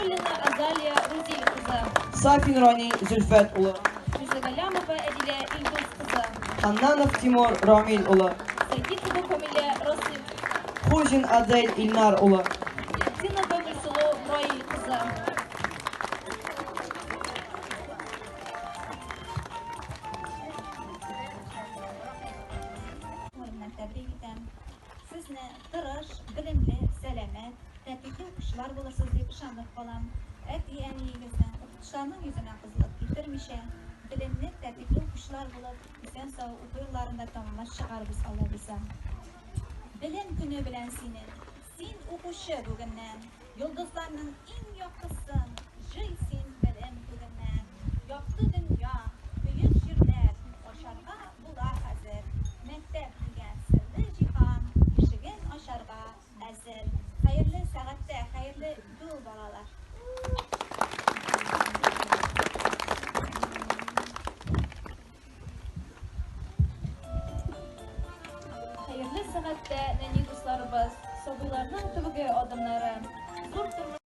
Муллина Азалия Рузиль кызы. Сафин Рани Зөлфәт улы. Мирзагалямова Әдилә Илдус кызы. Ханнанов Тимур Рамил улы. Сагитова Камилә Расыйм. Хуҗин Адель Илнар улы. Зинова Гөлсылу Раил кызы. Белән тәбрик итәм. Сезне тырыш, белемле, сәламәт, тәртипле укучылар булырсыз дип ышанып калам. Әти-әниегезнең, укытучыларның йөзенә кызыллык китермичә, белемле, тәртипле укучылар булып, исән-сау уку елларын да тәмамлап чыгарбыз, Алла бирсә. Белем көне белән сине, син укучы бүгеннән. Йолдызларның иң яктысын җый син белем күгеннән. Якты дөнья, бөек җирләр ачарга була хәзер. Мәктәп дигән серле җиһан ишеген ачарга әзер. Хәерле сәгатьтә, хәерле юл, балалар! Хәерле сәгатьтә, нәни дусларыбыз, сабыйларның тәүге адымнары. Зур тормыш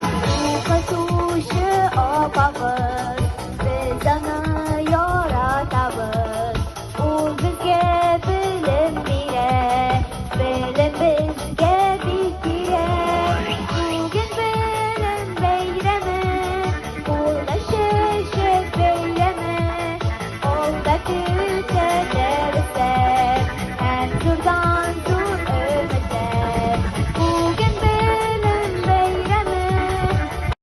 Укытучы апабыз.